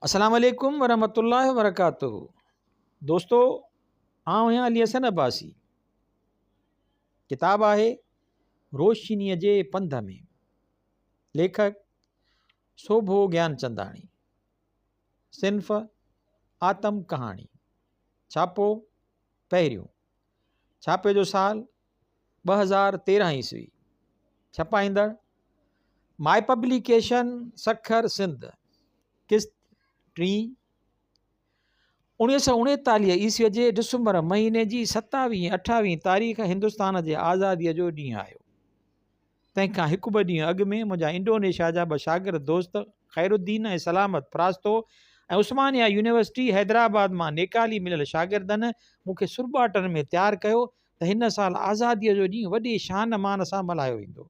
السلام عليڪم ورحمة الله وبرڪاته دوستو آئون آهيان علي حسن عباسي ڪتاب آهي روشنيء جي پنڌ ۾ ليکڪ سوڀو گيانچنداڻي صنف آتم ڪهاڻي ڇاپو پهريون ڇاپي جو سال 2013 عيسوي ڇپائيندڙ مائي پبليڪيشن سکر سنڌ قسط ٽين 1939 عيسوي جي ڊسمبر مهيني جي ستاويهين اٺاويهين تاريخ هندستان جي آزاديء جو ڏينهن آيو. تنهن کان هڪ ٻه ڏينهن اڳ ۾ منهنجا انڊونيشيا جا ٻه شاگرد دوست خيرالدين ۽ سلامت پراستو ۽ عثمانيه يونيورسٽي حيدرآباد مان نيڪالي مليل شاگردن مون کي سرٻاٽن ۾ تيار ڪيو ته هن سال آزاديء جو ڏينهن وڏي شان مان سان ملهايو ويندو.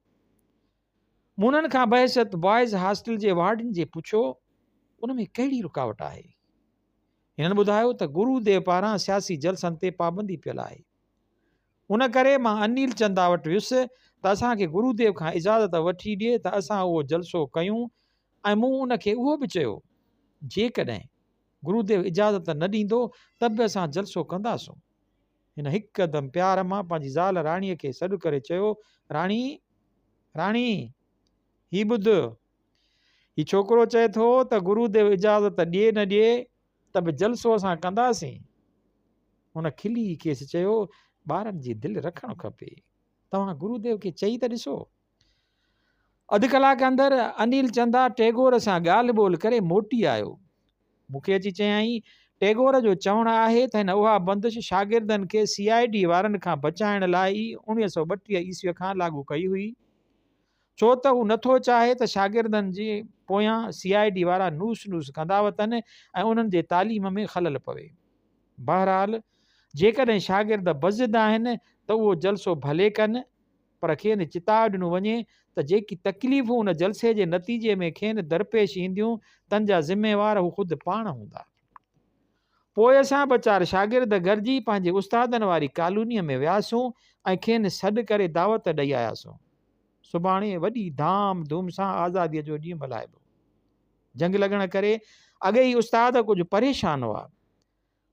مون انهن کان بحيثيت بوائز هاسٽل جي وارڊن جي پڇيو، ان ۾ ڪهڙي رڪاوٽ آهي؟ هنن ٻڌايو ته گرو ديو پاران سياسي جلسن تي پابندي پيل آهي. ان ڪري مان انيل چندا وٽ ويس ته اسان کي گروديو کان اجازت وٺي ڏي ته اسان اهو جلسو ڪيون ۽ مون ان کي اهو به چيو جيڪڏهن گروديو اجازت نه ڏيندو ته به اسان جلسو ڪنداسون. هن هڪدم پيار مان پنهنجي زال راڻيء کي سڏ ڪري چيو، راڻي! راڻي! هي ٻڌ! هي ڇوڪرو چئي ٿو ته گروديو اجازت ڏي نه ڏي ته به جلسو اسان ڪنداسين. هن کلي کيس چيو، ٻارن جي دل رکڻ کپي. توهان گروديو کي چئي ته ڏسو. اڌ ڪلاڪ اندر انيل چندا ٽيگور سان ڳالهه ٻولهه ڪري موٽي آيو. مون کي اچي چيائين، ٽيگور جو چوڻ آهي ته هن اها بندش شاگردن کي سي I D وارن کان بچائڻ لاء ئي 1932 عيسويء کان لاڳو ڪئي هئي. ڇو ته هو نٿو چاهي ته شاگردن جي پويان سي I D وارا نوس نوس ڪندا وتن ۽ انهن جي تعليم ۾ خلل پوي. بهرحال جيڪڏهن شاگرد بضد آهن ته اهو جلسو ڀلي ڪن پر کين چتاء ڏنو وڃي ته جيڪي تڪليفون ان جلسي جي نتيجي ۾ کين درپيش اينديون تن جا ذميوار هو خود پاڻ هوندا. پوء اسان ٻه چار شاگرد گڏجي پنهنجي استادن واري ڪالونيء ۾ وياسون ۽ کين سڏ ڪري دعوت ڏئي آياسون. سڀاڻي وڏي ڌام ڌوم سان آزاديء جو ڏينهن ملهائبو. جنگ لڳڻ ڪري اڳي ئي استاد ڪجهه پريشان هئا.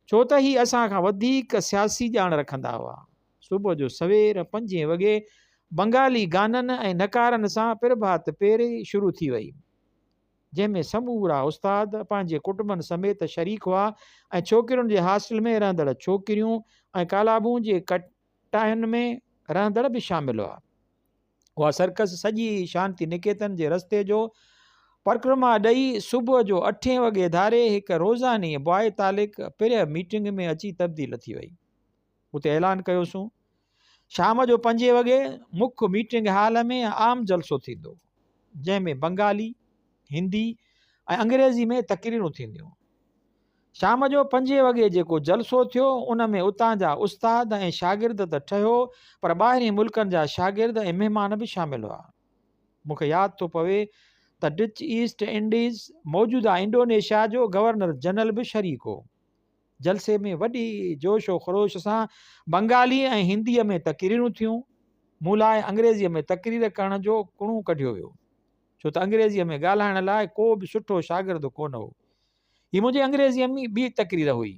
ڇو ته هي اسان کان وڌيڪ سياسي ڄاڻ رکندا هئا. صبح جو سوير پنجين وڳي بنگالي گانن ۽ نقارن سان پرڀات پيري شروع ٿي وئي. جنهن ۾ سمورا استاد پنهنجي ڪٽنبن سميت شريڪ هئا ۽ ڇوڪرين جي هاسٽل ۾ رهندڙ ڇوڪريون ۽ ڪالابون جي ڪٽائن ۾ رهندڙ به شامل هئا. اها سرڪس سڄي شانتي نڪيتن جي رستي جو پرڪرما ڏئي صبح جو اٺين وڳي ڌاري هڪ روزاني بواء تعلق پريئر ميٽنگ ۾ اچي تبديل ٿي وئي. اتي اعلان ڪيوسون شام جو پنجين وڳي مک ميٽنگ هال ۾ عام جلسو ٿيندو جنهن ۾ بنگالي، هندي ۽ انگريزي ۾ تقريرون ٿينديون. شام جو پنجين وڳي جيڪو جلسو ٿيو ان ۾ اتان جا استاد ۽ شاگرد ته ٺهيو پر ٻاهرين ملڪن جا شاگرد ۽ مهمان به شامل هئا. مون کي ياد ٿو پوي ته ڊچ ايسٽ انڊيز، موجوده انڊونيشيا، جو گورنر جنرل به شريڪ هو. جلسي ۾ وڏي جوش و خروش سان بنگالي ۽ هنديء ۾ تقريرون ٿيون. مون لاء انگريزيء ۾ تقرير ڪرڻ جو ڪڻو ڪڍيو ويو، ڇو ته انگريزيء ۾ ڳالهائڻ لاء ڪو به سٺو شاگرد ڪونه هو. هي منهنجي انگريزيء ۾ ٻي تقرير هئي،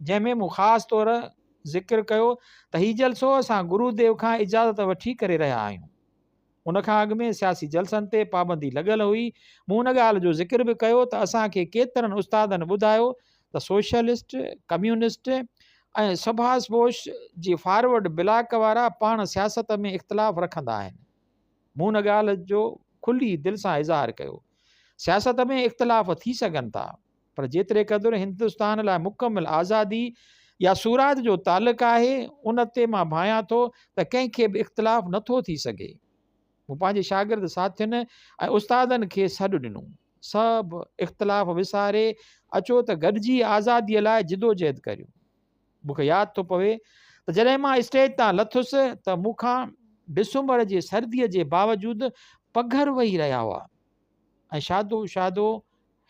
جنهن ۾ مون خاص طور ذڪر ڪيو ته هي جلسو اسان گروديو کان اجازت وٺي ڪري رهيا آهيون. ان کان اڳ ۾ سياسي جلسن تي پابندي لڳل هئي. مون ان ڳالهه جو ذڪر به ڪيو ته اسان کي ڪيترن استادن ٻڌايو ته سوشلسٽ، ڪميونسٽ ۽ سڀاس بوش جي فارورڊ بلاڪ وارا پاڻ سياست ۾ اختلاف رکندا آهن. مون ان ڳالهه جو کلي دل سان اظهار ڪيو. سياست ۾ اختلاف ٿي سگهن ٿا. پر جيتري قدر هندستان لاء مڪمل آزادي يا سوراج جو تعلق آهي، ان تي مان ڀانيان ٿو ته ڪنهن کي به اختلاف نه ٿو ٿي سگهي. مون پنهنجي شاگرد ساٿين ۽ استادن کي سڏ ڏنو، سڀ اختلاف وساري اچو ته گڏجي آزاديء لاء جدوجهد ڪريون. مون کي ياد ٿو پوي ته جڏهن مان اسٽيج تان لٿس ته مون کان ڊسمبر جي سرديء جي باوجود پگهر وهي رهيا هئا ۽ شادو شادو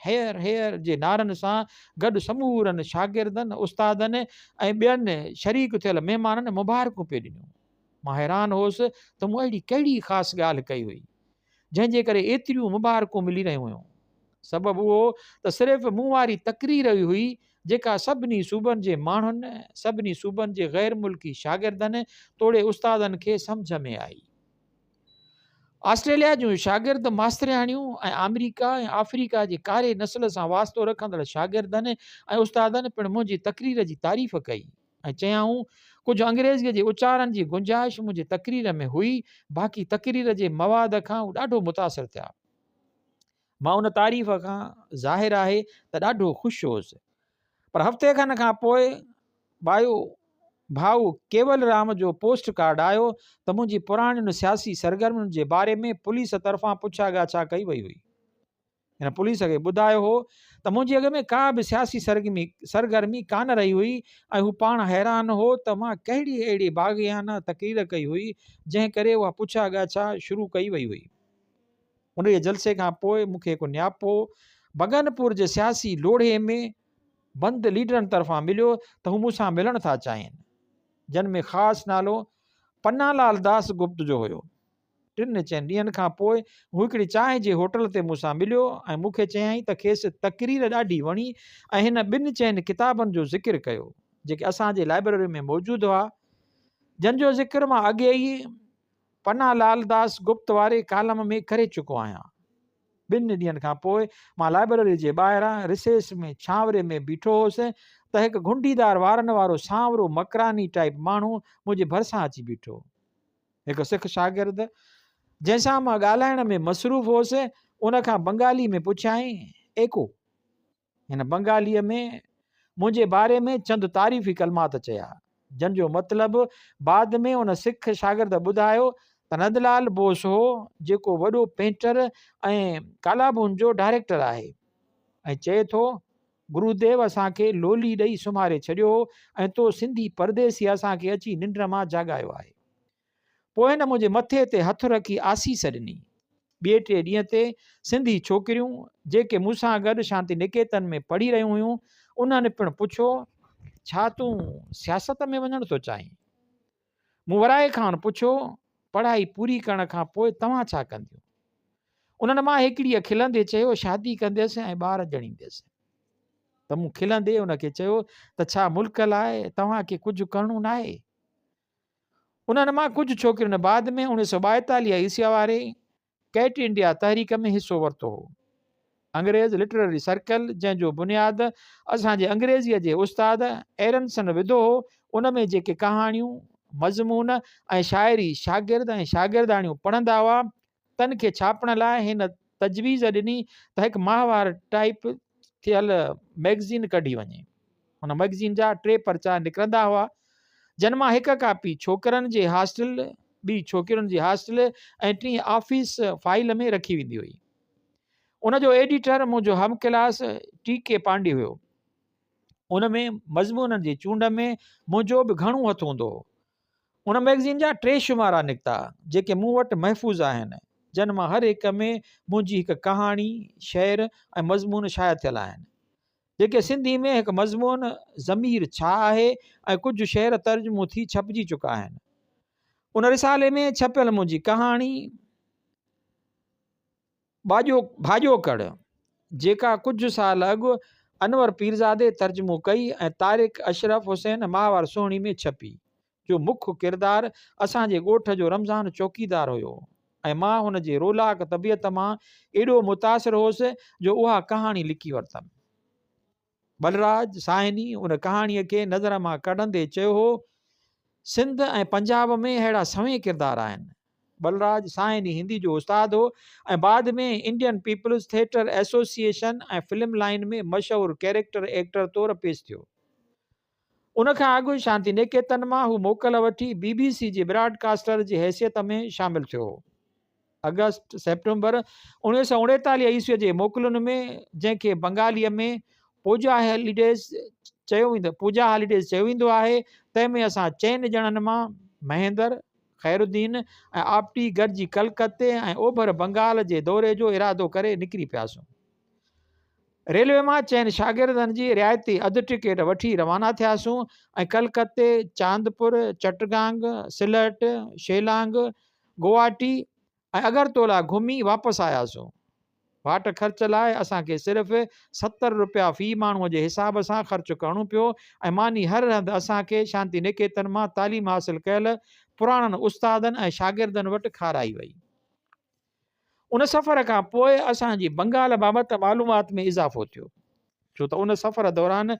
هيئر هيئر جي نعرن سان گڏ سمورن شاگردن، استادن ۽ ٻين شريڪ ٿيل مهمانن مبارڪون پئي ڏنيون. مان حيران هوس ته مون اهڙي ڪهڙي خاص ڳالهه ڪئي هئي، جنهن جي ڪري ايتريون مبارڪون ملي رهيون هيون. سبب اهو ته صرف مون واري تقرير ئي هئي جيڪا سڀني صوبن جي ماڻهن، سڀني صوبن جي غير ملڪي شاگردن توڙي استادن کي سمجهه ۾ آئي. آسٽريليا جون شاگرد ماسترياڻيون ۽ آمريڪا ۽ آفريڪا جي ڪاري نسل سان واسطو رکندڙ شاگردن ۽ استادن پڻ منهنجي تقرير جي تعريف ڪئي ۽ چيائون ڪجهه انگريزيء جي اچارن جي گنجائش منهنجي تقرير ۾ هئي باقي تقرير جي مواد کان هو ڏاڍو متاثر ٿيا. مان ان تعريف کان ظاهر آهي ته ڏاڍو خوش هوس. پر هفتي کن کان پوء ٻايو ڀائو ڪيول رام جو پوسٽ ڪارڊ آيو ته منهنجي پراڻين سياسي سرگرمين جي باري ۾ پوليس طرفان پڇا ڳاڇا ڪئي وئي هئي. هن پوليس کي ٻڌايو هو ته منهنجي اڳ ۾ ڪا به سياسي سرگرمي ڪانه رهي هئي ۽ هو پاڻ حيران هو ته مان ڪهڙي اهڙي باغيانه تقرير ڪئي هئي جنهن ڪري اها پڇا ڳاڇا شروع ڪئي وئي هئي. انهيء جلسي کان پوء مون کي هڪ نياپو بگنپور جي سياسي لوڙهي ۾ بند ليڊرن طرفان مليو ته هو مون سان ملڻ ٿا چاهين، جن ۾ خاص نالو پنا لال داس گپت جو هيو. ٽن چئن ڏينهن کان پوء هو هڪڙي چانهه جي هوٽل تي مون سان مليو ۽ مون کي چيائين ته کيس تقرير ڏاڍي وڻي ۽ هن ٻن چئن ڪتابن جو ذڪر ڪيو، جيڪي اسان جي لائبريري ۾ موجود هئا، جن جو ذڪر مان اڳي ئي پنا لال داس گپت واري ڪالم ۾ ڪري چڪو آهيان. ٻن ڏينهن کان پوء مان لائبرري جي ٻاهران رسيس ۾ ڇانوري ۾ بيٺو هوس ته هڪ گهنڊيدار وارن وارو سانورو مڪراني ٽائيپ ماڻهو منهنجي ڀرسان اچي بيٺو. هڪ سک شاگرد جنهن سان مان ڳالهائڻ ۾ مصروف هوس ان کان بنگالي ۾ پڇيائين، ايڪو؟ هن بنگاليء ۾ منهنجي باري ۾ چند تعريفي ڪلمات چيا، جن جو مطلب بعد ۾ ان سک شاگرد ٻڌايو ته نندلال بوس هو، جيڪو وڏو پينٽر ۽ ڪالابون جو ڊائريڪٽر آهي ۽ چئي ٿو، گروديو اسان کي لولي ڏئي سمهاري ڇڏيو هو ۽ تو سنڌي پرديسي اسان کي اچي ننڊ مان جاڳايو آهي. پوء هن منهنجي مٿي تي هٿ رکي آسيس ڏني. ٻئي ٽئين ڏينهن تي سنڌي ڇوڪريون، جيڪي مون سان گڏ شانتي نڪيتن ۾ پڙهي رهيون هيون، انهن پڻ پڇيو، ڇا تون سياست ۾ وڃڻ ٿو چاهين؟ مون ورائي کانئن پڇيو، پڙهائي پوري ڪرڻ کان پوء توهان ڇا ڪنديون؟ انهن مان هڪڙيء کلندي چيو، شادي ڪنديس ۽ ٻار ڄڻينديس. ته مون کلندي ان کي چيو ته ڇا ملڪ لاء توهان کي ڪجهه ڪرڻو ناهي؟ انهن مان ڪجهه ڇوڪرين بعد ۾ 1942 عيسويء واري ڪئٽ انڊيا تحريڪ ۾ حصو ورتو هو. انگريز لٽرري سرڪل جنهن جو بنياد اسان جي انگريزيء جي استاد ايرنسن وڌو هو، ان ۾ جيڪي ڪهاڻيون، مضمون ۽ شاعري شاگرد ۽ شاگرداڻيون پڙهندا هئا، تن کي ڇاپڻ لاء هن تجويز ڏني ته هڪ ماهوار ٽائيپ ٿيل مئگزين ڪڍي وڃي. هن مئگزين جا ٽي پرچا نڪرندا هئا، جن مان هڪ ڪاپي ڇوڪرن جي هاسٽل، ٻي ڇوڪرين جي هاسٽل ۽ ٽين آفيس فائيل ۾ رکي ويندي هئي. ان جو ايڊيٽر منهنجو هم ڪلاس ٽي ڪي پانڊي هيو. ان ۾ مضمونن جي چونڊ ۾ منهنجو به گهڻو هٿ هوندو هو. ان مئگزين جا ٽي شمارا نڪتا، جيڪي مون وٽ محفوظ آهن، جن مان هر هڪ ۾ منهنجي هڪ ڪهاڻي، شعر ۽ مضمون شايع ٿيل آهن، جيڪي سنڌي ۾ هڪ مضمون ضمير ڇا آهي ۽ ڪجهه شعر ترجمو ٿي ڇپجي چڪا آهن. ان رسالي ۾ ڇپيل منهنجي ڪهاڻي. ٻاڄو ڀاڄوڪڙ، جيڪا ڪجهه سال اڳ انور پيرزادي ترجمو ڪئي ۽ طارق اشرف حسين ماهوار سهڻي ۾ ڇپي، جو مک ڪردار اسان جي ڳوٺ جو رمضان چوڪيدار هيو ۽ مان هن جي رولاڪ طبيعت مان ايڏو متاثر هوس جو اها ڪهاڻي لکي ورتم. بلراج ساهني ان ڪهاڻيء کي نظر مان ڪڍندي چيو هو، سنڌ ۽ پنجاب ۾ اهڙا سوين ڪردار آهن. بلراج ساهني هندي جو استاد هو ۽ بعد ۾ Indian people's theatre association ۽ film line ۾ مشهور ڪيريڪٽر ايڪٽر طور پيش ٿيو. ان کان اڳ شانتي نڪيتن مان هو موڪل وٺي بي بي سي جي براڊ ڪاسٽر جي حيثيت ۾ شامل ٿيو هو. آگسٽ، سيپٽمبر، 1939 عيسويء جي موڪلن ۾، جنهن کي بنگاليء ۾ پوجا هاليڊيز چيو ويندو پوجا هاليڊيز چيو ويندو آهي، تنهن ۾ اسان چئن ڄڻن مان مهيندر، خيرالدين ۽ آپٽي گڏجي ڪلڪتي ۽ اوڀر بنگال جي دوري جو ارادو ڪري نڪري پياسون. ريلوي مان چئن شاگردن جي رعايتي اڌ ٽڪيٽ وٺي روانا ٿياسون ۽ ڪلڪتي، چاندپور، چٽگانگ، سلهٽ، شيلانگ، گوهاٽي ۽ اگرتولا گهمي واپس آياسون. واٽ خرچ لاء اسان کي صرف 70 رپيا في ماڻهوء جي حساب سان خرچ ڪرڻو پيو ۽ ماني هر هنڌ اسان کي شانتي نڪيتن مان تعليم حاصل ڪيل پراڻن استادن ۽ شاگردن وٽ کارائي وئي. ان سفر کان پوء اسان جي بنگال بابت معلومات ۾ اضافو ٿيو، ڇو ته ان سفر دوران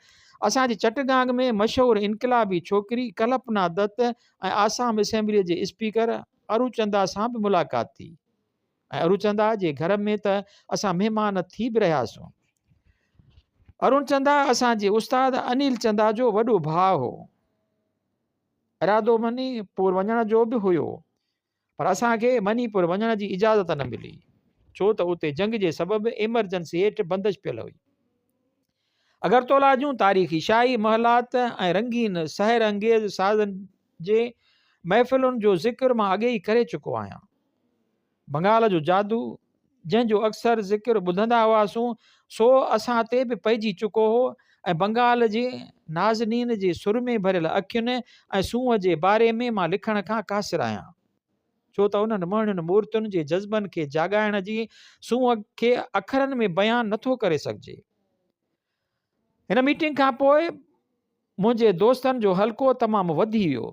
اسان جي چٽگانگ ۾ مشهور انقلابي ڇوڪري ڪلپنا دت ۽ آسام اسيمبليء جي اسپيڪر اروچندا سان به ملاقات ٿي. ۽ ارون چندا جي گهر ۾ ته اسان مهمان ٿي به رهياسون. ارون چندا اسان جي استاد انيل چندا جو وڏو ڀاء هو. ارادو مني پور وڃڻ جو به هيو پر اسان کي مني پور وڃڻ جي اجازت نه ملي ڇو ته اتي جنگ جي سبب ايمرجنسي هيٺ بندش پيل هئي. اگرتولا جون تاريخي شاهي محلات ۽ رنگين سحر انگيز سازن جي محفلن جو ذڪر مان اڳي ئي ڪري چڪو آهيان. بنگال جو جادو، جنهن جو اڪثر ذڪر ٻڌندا هئاسون، سو اسان تي به پئجي چڪو هو ۽ بنگال جي نازنين جي سرمي ڀريل اکين ۽ سونهن جي باري ۾ مان لکڻ کان قاصر آهيان، ڇو ته انهن مهڻين مورتين جي جذبن کي جاڳائڻ جي سونهن کي اکرن ۾ بيان نٿو ڪري سگهجي. هن ميٽنگ کان پوء منهنجي دوستن جو حلقو تمام وڌي ويو.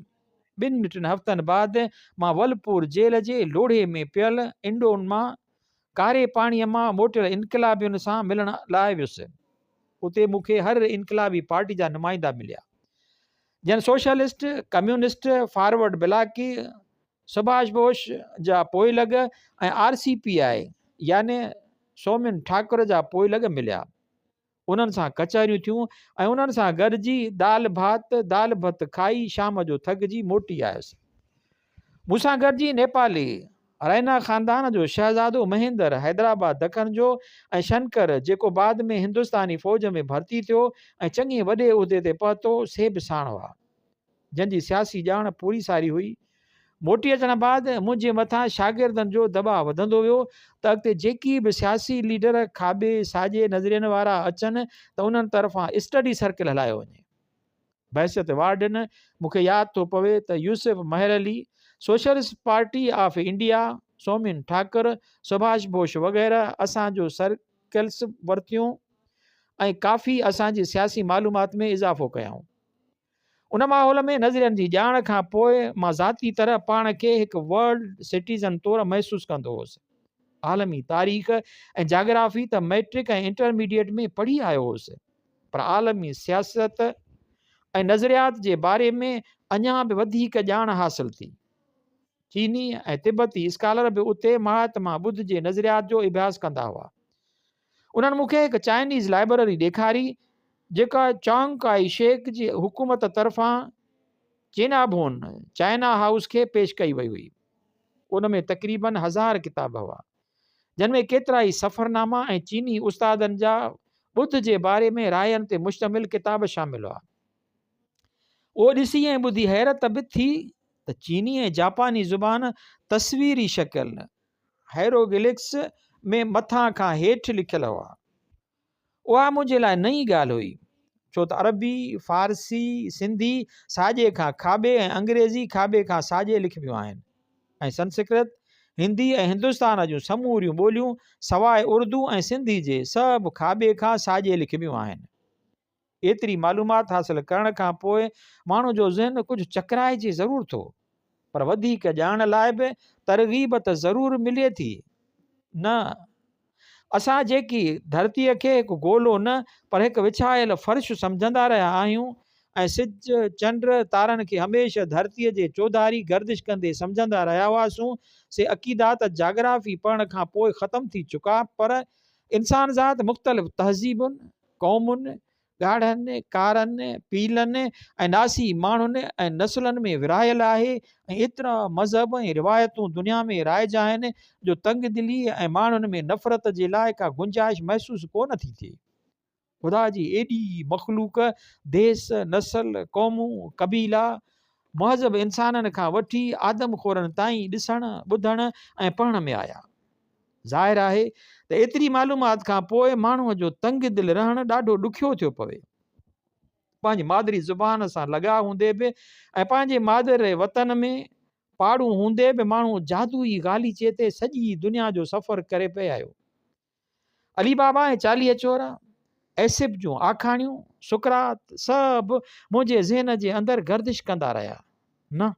ٻن ٽن هفتن بعد مان ولپور جيل جي لوڙهي ۾ پيل انڊون مان ڪاري پاڻيء مان موٽيل انقلابين سان ملڻ لاء ويس. اتي مون کي هر انقلابي پارٽي جا نمائندا مليا. جن سوشلسٽ، ڪميونسٽ، فارورڊ بلاڪي، سڀاش بوش جا پوئلڳ ۽ آر سي پي آء يعني سومين ٺاڪر جا پوئلڳ مليا. انهن سان ڪچهريون ٿيون ۽ انهن سان گڏجي دال ڀات، دال ڀت کائي شام جو ٿڪجي موٽي آيس. مون سان گڏجي نيپالي رائنا خاندان جو شهزادو مهيندر حيدرآباد دکن جو ۽ شنڪر جيڪو بعد ۾ هندستاني فوج ۾ ڀرتي ٿيو ۽ چڱي وڏي عهدي تي پهتو سي به ساڻ هئا. جن جي سياسي ڄاڻ پوري ساري هئي. موٽي اچڻ بعد منهنجي مٿان شاگردن جو دٻاء وڌندو ويو ته اڳتي جيڪي به سياسي ليڊر کاٻي ساڄي نظرين وارا اچن ته انهن طرفان اسٽڊي سرڪل هلايو وڃي. بحيثيت وارڊن مون کي ياد ٿو پوي ته Yusuf Meher Ali, socialist party of India, Somen Thakur, Subhash Bose وغيره اسان جو سرڪلس ورتيون ۽ ڪافي اسان جي سياسي معلومات ۾ اضافو ڪيائون. ان ماحول ۾ نظرين جي ڄاڻ کان پوء مان ذاتي طرح پاڻ کي هڪ ورلڊ سٽيزن طور محسوس ڪندو هوس. عالمي تاريخ ۽ جاگرافي ته مئٽرڪ ۽ انٽرميڊيٽ ۾ پڙهي آيو هوس، پر عالمي سياست ۽ نظريات جي باري ۾ اڃا به وڌيڪ ڄاڻ حاصل ٿي. چيني ۽ تبتي اسڪالر به اتي مهاتما ٻڌ جي نظريات جو اڀياس ڪندا هئا. انهن مون کي هڪ چائنيز لائبرري ڏيکاري، جيڪا چانگ ڪائي شيڪ جي حڪومت طرفان چيناڀون، چائنا هائوس، کي پيش ڪئي وئي هئي. ان ۾ تقريباً هزار ڪتاب هئا، جن ۾ ڪيترائي سفرناما ۽ چيني استادن جا ٻڌ جي باري ۾ راين تي مشتمل ڪتاب شامل هئا. اهو ڏسي ۽ ٻڌي حيرت به ٿي ته چيني ۽ جاپاني زبان تصويري شڪل، Hieroglyphs، ۾ مٿان کان هيٺ لکيل هئا. اها منهنجي لاء نئين ڳالهه هئي، ڇو ته عربي، فارسي، سنڌي ساڄي کان کاٻي ۽ انگريزي کاٻي کان ساڄي لکبيون آهن ۽ سنسڪرت، هندي ۽ هندستان جون سموريون ٻوليون سواء اردو ۽ سنڌي جي سڀ کاٻي کان ساڄي لکبيون آهن. ايتري معلومات حاصل ڪرڻ کان پوء ماڻهو جو ذهن ڪجهه چڪرائجي ضرور ٿو، پر وڌيڪ ڄاڻ لاء به ترغيب ته ضرور ملي ٿي نه. اسان جيڪي ڌرتيء کي هڪ گولو نه پر هڪ وڇايل فرش سمجهندا رهيا آهيون ۽ سج، چنڊ، تارن کي هميشه ڌرتيء جي چوڌاري گردش ڪندي سمجهندا رهيا هئاسون، سي عقيدا ته جاگرافي پڙهڻ کان پوء ختم ٿي چڪا، پر انسانذات مختلف تهذيبن، قومن، ڳاڙهن، ڪارن، پيلن ۽ ناسي ماڻهن ۽ نسلن ۾ ورهايل آهي ۽ ايترا مذهب ۽ روايتون دنيا ۾ رائج آهن جو تنگ دلي ۽ ماڻهن ۾ نفرت جي لاء ڪا گنجائش محسوس ڪو نه ٿي ٿئي. خدا جي ايڏي مخلوق، ديس، نسل، قومون، قبيلا، مهذب انسانن کان وٺي آدم خورن تائين ڏسڻ، ٻڌڻ ۽ پڙهڻ ۾ آيا. ظاهر آهي ته ايتري معلومات کان پوء ماڻهوء جو تنگ دل رهڻ ڏاڍو ڏکيو ٿيو پوي. پنهنجي مادري زبان سان لڳاء هوندي به ۽ پنهنجي مادر وطن ۾ پاڙون هوندي به ماڻهو جادوئي غاليچي تي سڄي دنيا جو سفر ڪري پئي آيو. علي بابا ۽ 40 چور، ايسپ جون آکاڻيون، سقراط سڀ منهنجي ذهن جي اندر گردش ڪندا رهيا. نه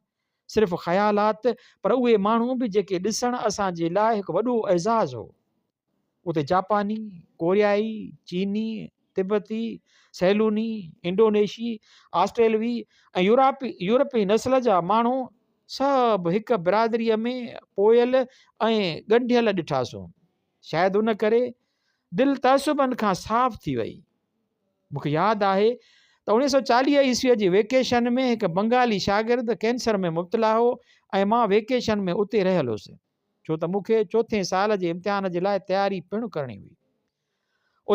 صرف خيالات پر اهي ماڻهو به جيڪي ڏسڻ اسان جي لاء هڪ وڏو اعزاز هو. اتي جاپاني، ڪوريائي، چيني، تبتي، سيلوني، انڊونيشي، آسٽريلوي ۽ يورپي نسل جا ماڻهو سڀ هڪ برادريء ۾ پوئيل ۽ ڳنڍيل ڏٺاسون. شايد ان ڪري دل تعصبن کان صاف ٿي وئي. مون کي ياد آهي ته 1940 عيسويء جي ويڪيشن ۾ هڪ بنگالي شاگرد ڪينسر ۾ مبتلا هو ۽ مان ويڪيشن ۾ اتي رهيل هوس، ڇو ته مون کي چوٿين سال جي امتحان جي لاء تياري پڻ ڪرڻي هئي.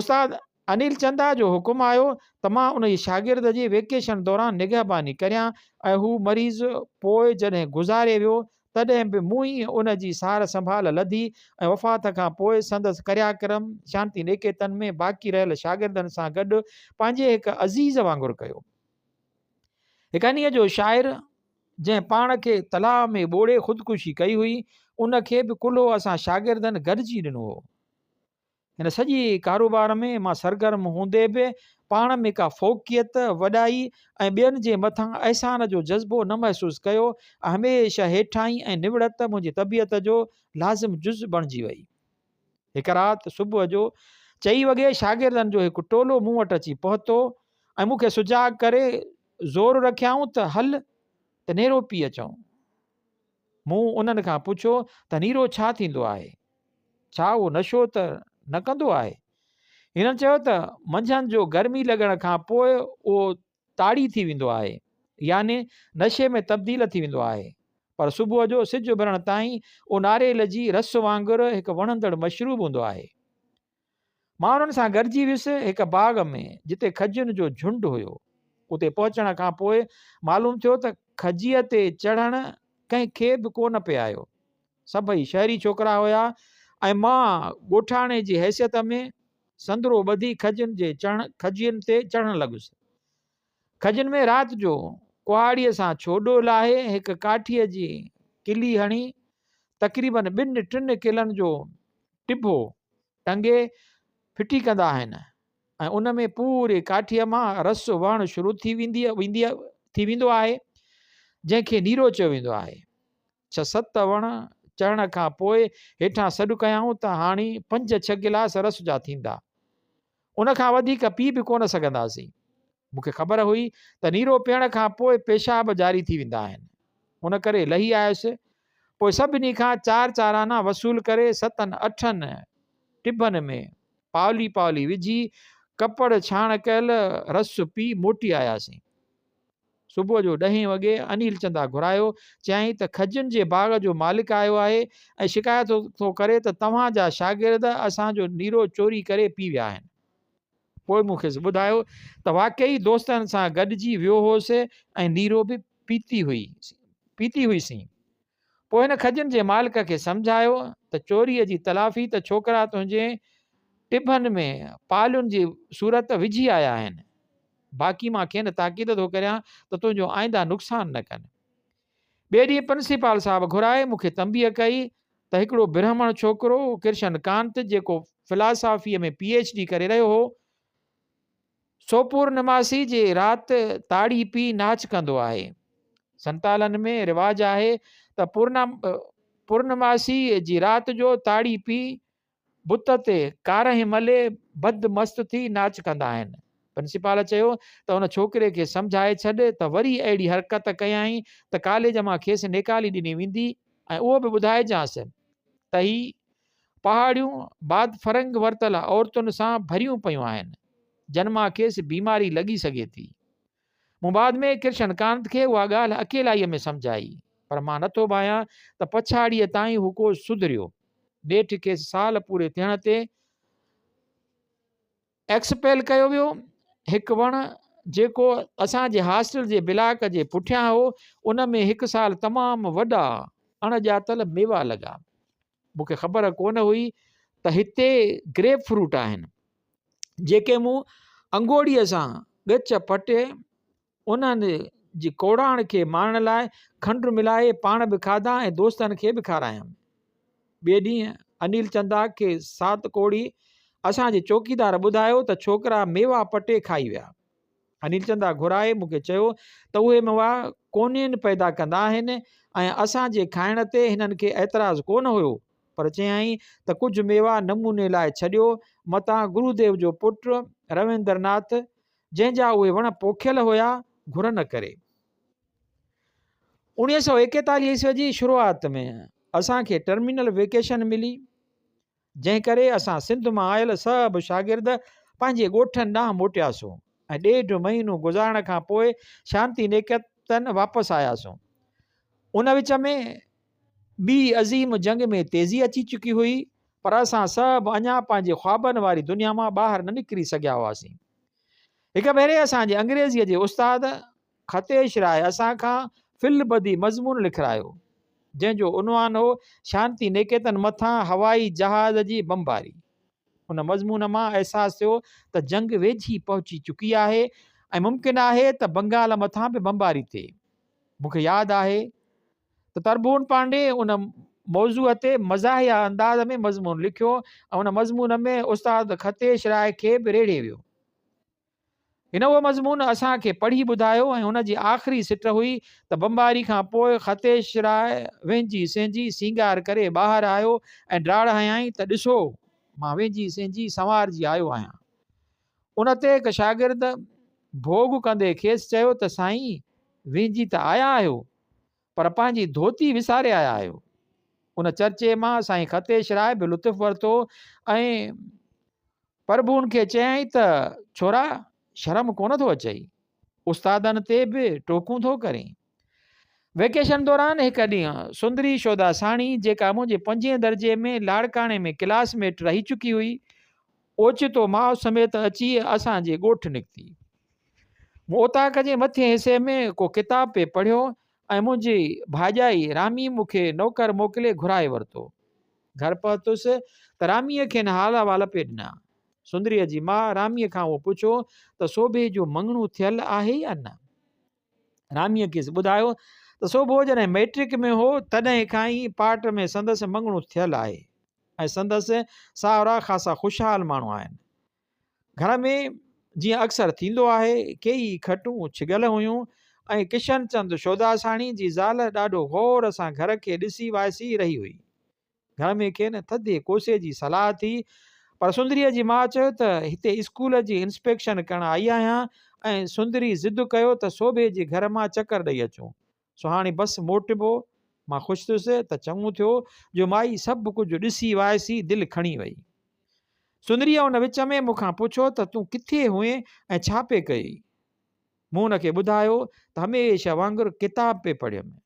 استاد انيل چندا جو حڪم آيو ته مان انهيء شاگرد جي ويڪيشن دوران نگهباني ڪريان ۽ هو مريض پوء جڏهن گذاري ويو تڏهن به مون ئي ان جي سار سنڀال لڌي ۽ وفات کان پوء سندس ڪرياڪرم شانتي نيڪيتن ۾ باقي رهيل شاگردن سان گڏ پنهنجي هڪ عزيز وانگر ڪيو. هڪ انهيء جو شاعر جنهن پاڻ کي تلاء ۾ ٻوڙي خودڪشي ڪئي هئي ان کي به ڪلهو اسان شاگردن گڏجي ڏنو هو. هن سڄي ڪاروبار ۾ مان سرگرم هوندي به پاڻ ۾ ڪا فوقيت، وڏائي ۽ ٻين جي مٿان احسان جو جذبو نه محسوس ڪيو ۽ هميشه هيٺاهين ۽ نوڙت منهنجي طبيعت جو لازم جز بڻجي وئي. هڪ رات صبح جو چئين وڳي شاگردن جو هڪ ٽولو مون وٽ اچي پهتو ۽ مون کي سجاڳ ڪري زور رکيائون ته هل ته نيرو پي اچون. مون انهن کان پڇيو ته نيرو ڇا ٿيندو آهي؟ ڇا اهو نشو ته نه ڪندو آهي؟ هنن چيو ته منجهند جو گرمي لڳڻ کان پوء اهو تاڙي ٿي ويندو آهي يعني نشي ۾ تبديل ٿي ويندو آهي پر صبح جو سج اڀرڻ تائين اهو ناريل جي رس وانگر هڪ وڻندڙ مشروب هوندو آهي. مان انهن سان گڏجي ويس هڪ باغ ۾ جتي کجين جو جهنڊ هيو. اتي پهچڻ کان پوء معلوم ٿيو ته کجيء تي چڙهڻ ڪنهن کي به ڪو نه پئي آيو. سڀئي شهري ڇوڪرا هيا ۽ مان ڳوٺاڻي جي حيثيت ۾ سندرو ٻڌي کجين جي کجين تي چڙهڻ لڳس. کجين ۾ رات جو ڪهاڙيء سان ڇوڏو لاهي هڪ ڪاٺيء جي ڪلي هڻي تقريباً ٻن ٽن ڪلن جو ٽڀو ٽنگي ڦٽي ڪندا آهن ۽ ان ۾ پوري ڪاٺيء مان رس وهڻ شروع ٿي ويندي ٿي ويندو آهي، جنهن کي نيرو چيو ويندو آهي. ڇهه ست وڻ چڙهڻ کان پوء هيٺان سڏ ڪيائون ته هاڻي پنج ڇهه گلاس رس جا ٿيندا. ان کان وڌيڪ پي به ڪونه سگهنداسين. مون کي خبر هئي ته نيرو پيئڻ کان پوء پيشاب جاري ٿي ويندا آهن. ان ڪري لهي آيس. پوء سڀني کان چار چار آنا وصول ڪري ستن اٺن ٽڀن ۾ پاولي پاولي وجهي ڪپڙ ڇاڻ ڪيل رس پي موٽي آياسين. صبح جو ڏهين وڳي انيل چندا گهرايو، چيائين ته کجين جي باغ جو مالڪ آيو آهي ۽ شڪايت ٿو ڪري ته توهان جا شاگرد اسان جو نيرو چوري ڪري پي ويا آهن. پوء مون کيس ٻڌايو ته واقعي دوستن سان گڏجي ويو هوس ۽ نيرو به پيتي هئي سين. پوء هن کجين جي مالڪ کي سمجهايو ته چوريء جي تلافي ته ڇوڪرا تنهنجي ٽڀن ۾ پالين جي صورت وجهي آيا آهن. باقي مان کين تاڪيد ٿو ڪريان ته تنهنجو آئنده نقصان نه ڪن. ٻئي ڏينهن پرنسپال صاحب گهرائي مون کي تنبيهه ڪئي ته هڪڙو برهمڻ ڇوڪرو ڪرشن ڪانت جيڪو فلاسافيء ۾ پي ايڇ ڊي ڪري رهيو هو، سو پورنماسي جي رات تاڙي پي ناچ ڪندو آهي. سنتالن ۾ رواج آهي ته پورنماسي جي رات جو تاڙي پي بت تي ڪارنهن ملي بد مست ٿي ناچ ڪندا آهن. پرنسپال چيو ته ان ڇوڪري کي سمجهائي ڇڏ ته وري اهڙي حرڪت ڪيائين ته ڪاليج مان کيس نيڪالي ڏني ويندي ۽ اهو به ٻڌائجانس ته هي پهاڙيون باد فرنگ ورتل عورتن سان ڀريون پيون آهن، جن مان کيس بيماري لڳي سگهي ٿي. مون بعد ۾ ڪرشن ڪانت کي اها ڳالهه اڪيلائيء ۾ سمجهائي، پر مان نٿو ڀانيان ته پڇاڙيء تائين هو ڪو سڌريو. نيٺ کيس سال پوري ٿيڻ تي ايڪسپيل ڪيو ويو. هڪ وڻ جيڪو اسان جي هاسٽل جي بلاڪ جي پٺيان هو، ان ۾ هڪ سال تمام وڏا اڻ ڄاتل ميوا لڳا. مون کي خبر ڪونه هئي ته هتي گريپ فروٽ آهن، جيڪي مون انگوڙيء سان ڳچ پٽي انهن جي ڪوڙاڻ کي مارڻ لاء کنڊ ملائي پاڻ به کاڌا ۽ دوستن کي به کارايم. ٻئي ڏينهن انيل چندا کي سات ڪوڙي اسان جي چوڪيدار ٻڌايو ته ڇوڪرا ميوا پٽي کائي ويا. انيل چندا گهرائي مون کي چيو ته اهي ميوا ڪونين پيدا ڪندا آهن ۽ اسان جي کائڻ تي هنن کي اعتراض ڪونه هيو پر چيائين ته ڪجهه ميوا نموني لاء ڇڏيو متان گروديو جو پٽ رويندرناٿ جنهن جا اهي وڻ پوکيل هيا گهر نه ڪري. 1941 عيسوي جي شروعات ۾ اسان کي ٽرمينل ويڪيشن ملي. جنهن ڪري اسان سنڌ مان آيل سڀ شاگرد پنهنجي ڳوٺن ڏانهن موٽياسون ۽ ڏيڍ مهينو گذارڻ کان پوء شانتي نيڪيتن واپس آياسون. ان وچ ۾ ٻي عظيم جنگ ۾ تيزي اچي چڪي هئي پر اسان سڀ اڃا پنهنجي خوابن واري دنيا مان ٻاهر نه نڪري سگهيا هئاسين. هڪ ڀيري اسان جي انگريزيء جي استاد خطيش راء اسان کان في البديع مضمون لکرايو، جنهن جو عنوان هو شانتي نيڪيتن مٿان هوائي جهاز جي بمباري. ان مضمون مان احساس ٿيو ته جنگ ويجهي پهچي چڪي آهي ۽ ممڪن آهي ته بنگال مٿان به بمباري ٿئي. مون کي ياد آهي ته ترڀون پانڊي ان موضوع تي مزاحيه انداز ۾ مضمون لکيو ۽ ان مضمون ۾ استاد خطيش راء کي به ريڙهي ويو. هن اهو مضمون اسان کي پڙهي ٻڌايو ۽ ان جي آخري سٽ هئي ته بمباري کان پوء ختيش راء وهنجي سهنجي سينگار ڪري ٻاهر آيو ۽ ڊاڙ هنيائين ته ڏسو مان وهنجي سهنجي سنوارجي آيو آهيان. ان تي هڪ شاگرد ڀوڳ ڪندي کيس چيو ته سائين وهنجي ته آيا آهيو پر پنهنجي ڌوتي وساري آيا آهيو. ان چرچي مان سائين ختيش راء به لطف ورتو ۽ پرڀون کي چيائين ته ڇورا شرم ڪونه ٿو اچئي، استادن تي به ٽوڪون ٿو ڪرين. ويڪيشن دوران هڪ ڏينهن سندري شوداساڻي جيڪا منهنجي پنجين درجي ۾ لاڙڪاڻي ۾ ڪلاس ميٽ رهي چڪي هئي، اوچتو ماء سميت اچي اسان جي ڳوٺ نڪتي. مون اوطاق جي مٿين حصي ۾ ڪو ڪتاب پئي پڙهيو ۽ منهنجي ڀاڄائي رامي مون کي نوڪر موڪلي گهرائي ورتو. گهر پهتس ته راميء کين حال احوال پئي ڏنا. سندريء جي ماء راميء کان اهو پڇيو ته سوڀي جو مڱڻو ٿيل آهي يا نه؟ راميء کيس ٻڌايو ته سوڀو جڏهن مئٽرڪ ۾ هو تڏهن کان ئي پاٽ ۾ سندس مڱڻو ٿيل آهي ۽ سندس ساهرا خاصا خوشحال ماڻهو آهن. گهر ۾ جيئن اڪثر ٿيندو آهي، ڪيئي کٽون ڇڳل هيون ۽ ڪشن چند شوداساڻي جي زال ڏاڍو غور سان گهر کي ڏسي وائسي رهي هئي. گهر ۾ کين ٿڌي ڪوسي جي صلاح ٿي، پر سندريء جي ماء چيو ته هتي اسڪول جي انسپيڪشن ڪرڻ آئي آهيان ۽ سندري ضد ڪيو ته سوڀي جي گهر مان چڪر ڏئي اچون. سو هاڻي بس موٽبو. مان خوش ٿيس ته چڱو ٿيو جو مائي سڀ ڪجهه ڏسي وائسي دل کڻي وئي. سندريء ان وچ ۾ مون کان پڇيو ته تون ڪٿي هئين ۽ ڇا پئي ڪيئي؟ مون ان کي ٻڌايو ته هميشه وانگر ڪتاب پئي پڙهيم.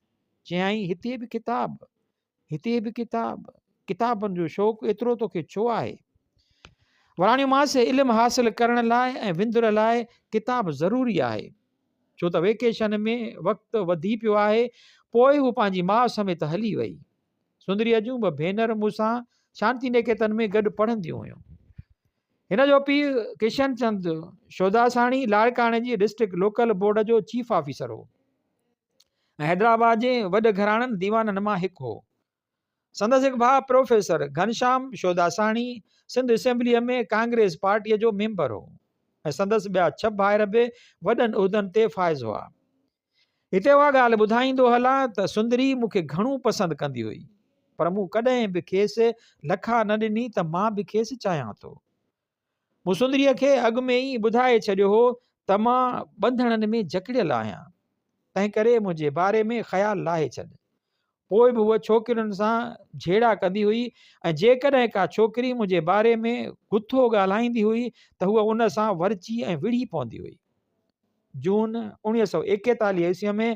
چيائين هتي به ڪتاب؟ هتي به ڪتاب؟ ڪتابن جو شوق ايترو توکي ڇو آهي؟ وراڻيومانس علم حاصل ڪرڻ لاء ۽ وندر لاء ڪتاب ضروري آهي. ڇو ته ويڪيشن ۾ وقت وڌي پيو آهي. پوء هوء پنهنجي ماء سميت هلي وئي. سندريء جون ٻه ڀينر مون سان شانتي نيڪيتن ۾ گڏ پڙهنديون هيون. هن جو پيء ڪشن چند شوداساڻي لاڙڪاڻي جي ڊسٽرڪٽ لوڪل بورڊ جو چيف آفيسر هو ۽ حيدرآباد جي وڏ گهراڻن ديوانن مان هڪ هو. سندس هڪ ڀاء پروفيسر گهنشام شوداساڻي سنڌ اسيمبليء ۾ ڪانگريس پارٽيء جو ميمبر هو ۽ سندس ٻيا ڇهه ڀائر به وڏن عهدن تي فائز هئا. هتي اها ڳالهه ٻڌائيندو هلان ته سندري مون کي گهڻو پسند ڪندي هئي، پر مون ڪڏهن به کيس لکا نه ڏني ته مان به کيس چاهيان ٿو. مون سندريء کي اڳ ۾ ئي ٻڌائي ڇڏيو هو ته مان ٻنڌڻن ۾ جڪڙيل آهيان، تنهنڪري منهنجي باري ۾ خيال لاهي ڇڏ. پوء به هوء ڇوڪرين سان جهيڙا ڪندي هئي ۽ جيڪڏهن ڪا ڇوڪري منهنجي باري ۾ گٿو ڳالهائيندي هئي ته هوء ان سان ورچي ۽ وڙهي پوندي هئي. جون 1941 عيسويء ۾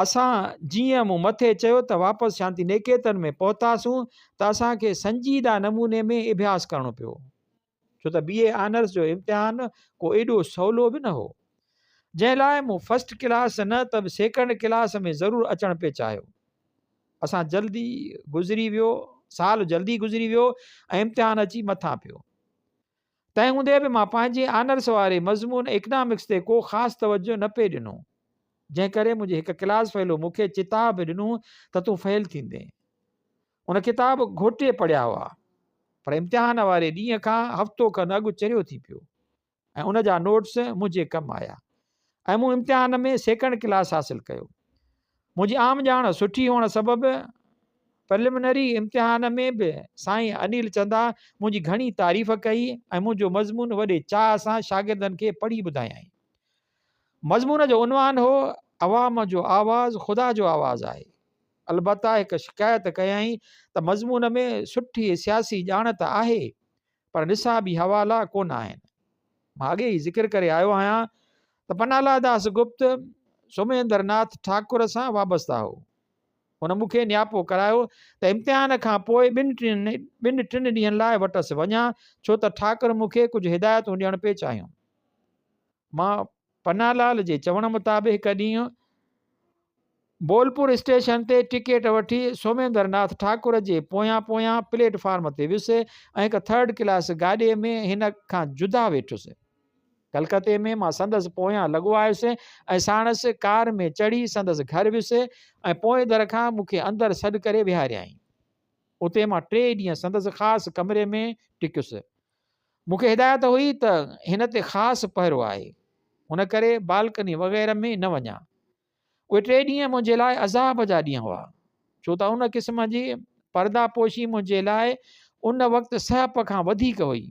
اسان جيئن مون مٿي چيو ته واپس شانتي نيڪيتن ۾ پهتاسون ته اسان کي سنجيده نموني ۾ اڀياس ڪرڻو پيو ڇو ته بي اي آنرس جو امتحان ڪو ايڏو سولو به نه هو جنهن لاء مون فرسٽ ڪلاس نه ته به سيڪنڊ ڪلاس ۾ ضرور اچڻ پئي چاهيو. اسان جلدي گذري ويو سال جلدي گذري ويو ۽ امتحان اچي مٿان پيو. تنهن هوندي به مان پنهنجي آنرس واري مضمون اڪنامڪس تي ڪو خاص توجهه نه پئي ڏنو، جنهن ڪري منهنجي هڪ ڪلاس فيلو مون کي چتاء به ڏنو ته تون فيل ٿيندين. ان ڪتاب گهوٽي پڙهيا هئا، پر امتحان واري ڏينهن کان هفتو کن اڳ چريو ٿي پيو ۽ ان جا نوٽس منهنجي ڪم آيا ۽ مون امتحان ۾ سيڪنڊ ڪلاس حاصل ڪيو. منهنجي عام ڄاڻ سٺي هئڻ سبب پرلمنري امتحان ۾ به سائين انيل چندا منهنجي گهڻي تعريف ڪئي ۽ منهنجو مضمون وڏي چاهه سان شاگردن کي پڙهي ٻڌايائين. مضمون جو عنوان هو عوام جو آواز خدا جو آواز آهي. البته هڪ شڪايت ڪيائين ته مضمون ۾ سٺي سياسي ڄاڻ ته آهي پر نصابي حوالا ڪونه آهن. مان اڳي ئي ذڪر ڪري آيو آهيان ته پنالاداس گپت سوميندر ناٿ ٺاڪر سان وابسته هو. هن مون کي نياپو ڪرايو ته امتحان کان پوء ٻن ٽن ڏينهن لاء وٽس وڃان ڇو ته ٺاڪر مون کي ڪجهه هدايتون ڏيڻ پئي چاهيون. مان پنالال جي چوڻ مطابق هڪ ڏينهن بولپور اسٽيشن تي ٽڪيٽ وٺي سوميندر ناٿ ٺاڪر جي پويان پويان پليٽ فارم تي ويس ۽ هڪ ٿرڊ ڪلاس گاڏيء ۾ هن کان جدا ويٺس. ڪلڪتي ۾ مان سندس پويان لڳو آيس ۽ ساڻس ڪار ۾ چڙهي سندس گهر ويس ۽ پوئين در کان مون کي اندر سڏ ڪري ويهاريائين. اتي مان ٽي ڏينهن سندس خاص ڪمري ۾ ٽڪيس. مون کي هدايت هئي ته هن تي خاص پهرو آهي، ان ڪري بالڪني وغيره ۾ نه وڃان. اهي ٽي ڏينهن منهنجي لاء عذاب جا ڏينهن هئا، ڇو ته ان قسم جي پرده پوشي منهنجي لاء ان وقت سهپ کان وڌيڪ هئي.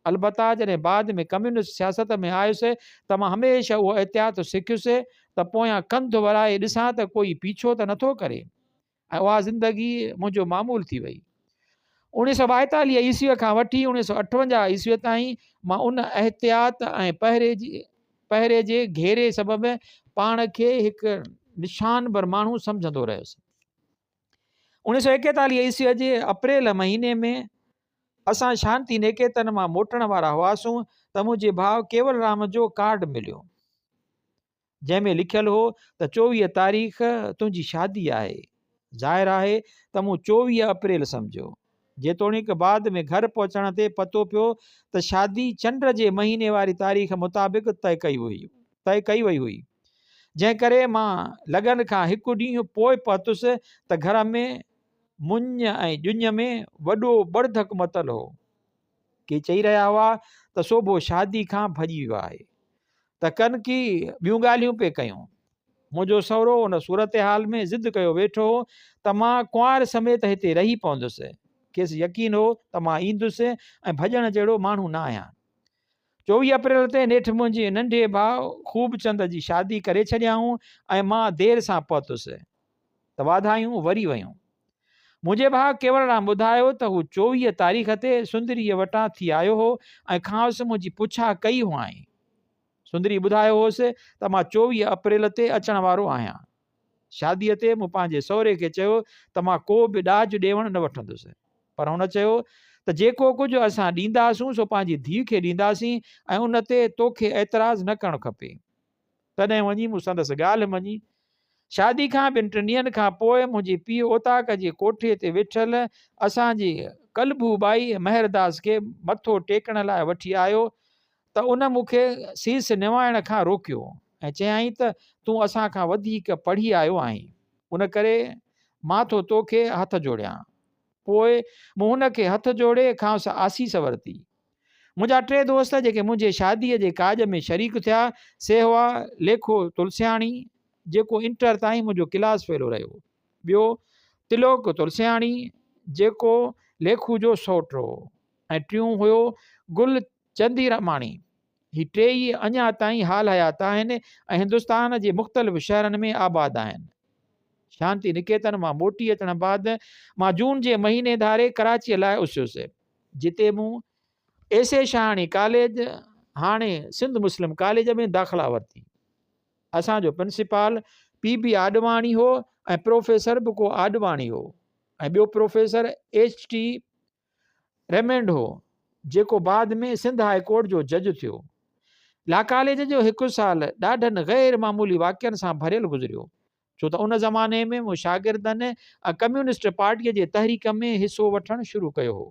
البته جڏهن بعد ۾ ڪميونسٽ سياست ۾ آيس ته مان هميشه اهو احتياط سکيس ته پويان ڪنڌ ورائي ڏسان ته ڪوئي پيڇو ته نٿو ڪري. ۽ اها زندگي منهنجو معمول ٿي وئي. 1942 عيسويء کان وٺي 1958 عيسويء تائين مان ان احتياط ۽ پهري جي پهري جي گهيري سبب پاڻ کي هڪ نشانبر ماڻهو سمجهندو رهيس. 1941 عيسويء جي اپريل مهيني ۾ اسان شانتي نيڪيتن مان موٽڻ وارا هئاسون ته منهنجي ڀاء ڪيولرام جو ڪارڊ مليو. جنهن ۾ لکيل هو ته 24 تاريخ تنهنجي شادي آهي. ظاهر آهي ته مون 24 اپريل سمجهيو. جيتوڻيڪ بعد ۾ گهر پهچڻ تي پتو پيو ته شادي چنڊ جي مهيني واري تاريخ مطابق طئي ڪئي وئي هئي. جنهن ڪري مان لڳن کان هڪ ڏينهن پوء پهتس ته گهر ۾ مڃ ۽ ڄڃ ۾ وڏو ٻڙڌڪ متل هو. ڪي چئي رهيا هئا ته سوڀو شادي کان ڀڄي ويو آهي ته ڪن ڪي ٻيون ڳالهيون پئي ڪيون. منهنجو سهرو ان صورتحال ۾ ضد ڪيو ويٺو هو ته مان ڪنوار سميت هتي رهي پوندس. کيس يقين هو ته مان ايندس ۽ ڀڄڻ جهڙو ماڻهو نه آهيان. 24 اپريل تي نيٺ منهنجي ننڍي ڀاء خوبچند جي شادي ڪري ڇڏيائون ۽ مان دير سان پهتس. ته واڌايون وري ويون. منهنجي ڀاء ڪيولرام ٻڌايو ته هو 24 تاريخ تي سندريء وٽان ٿي آيو هو ۽ کانئس منهنجي پڇا ڪئي هئائين. سندري ٻڌايو هوس ته مان 24 اپريل تي اچڻ وارو آهيان. شاديء تي مون پنهنجي سهري کي چيو ته مان ڪو به ڏاج ڏيوڻ نه وٺندس. پر هن چيو ته جيڪو ڪجهه اسان ڏينداسون سو پنهنجي ڌيء کي ڏينداسين ۽ ان تي توکي اعتراض نه ڪرڻ کپي. تڏهن وڃي مون سندس ڳالهه مڃي. شادي کان ٻن ٽن ڏينهن کان پوء منهنجي پيء اوطاق جي ڪوٺي تي ويٺل اسان جي ڪلڀو ٻائي مهرداس کي مٿو ٽيڪڻ لاء وٺي آيو ته ان مون کي سيس نوائڻ کان روڪيو ۽ چيائين ته تون اسان کان وڌيڪ پڙهي آيو آهين، ان ڪري مان ٿو توکي هٿ جوڙيان. پوء مون هن کي هٿ جوڙي کانئس آسيس ورتي. منهنجا ٽي دوست جيڪي منهنجي شاديء جي ڪاڄ ۾ شريڪ ٿيا، سي هئا، ليکو تلسياڻي، جيڪو انٽر تائين منهنجو ڪلاس فيلو رهيو. ٻيو تلوڪ تلسياڻي، جيڪو ليکو جو سئوٽ هو ۽ ٽيون هيو گل چنديراماڻي. هي ٽيئي اڃا تائين حال حيات آهن ۽ هندستان جي مختلف شهرن ۾ آباد آهن. شانتي نڪيتن مان موٽي اچڻ بعد مان جون جي مهيني ڌاري ڪراچيء لاء اسهيس. جتي مون ايس اي شاهاڻي ڪاليج، هاڻي سنڌ مسلم ڪاليج، ۾ داخلا ورتي. اسان جو پرنسپال پي بي آڏواڻي هو ۽ پروفيسر به ڪو آڏواڻي هو ۽ ٻيو پروفيسر ايڇ ٽي ريمنڊ هو، جيڪو بعد ۾ سنڌ هاء ڪورٽ جو جج ٿيو. لا ڪاليج جو هڪ سال ڏاڍن غير معمولي واقعن سان ڀريل گذريو. ڇو ته ان زماني ۾ مون شاگردن ۽ ڪميونسٽ پارٽيء جي تحريڪ ۾ حصو وٺڻ شروع ڪيو هو.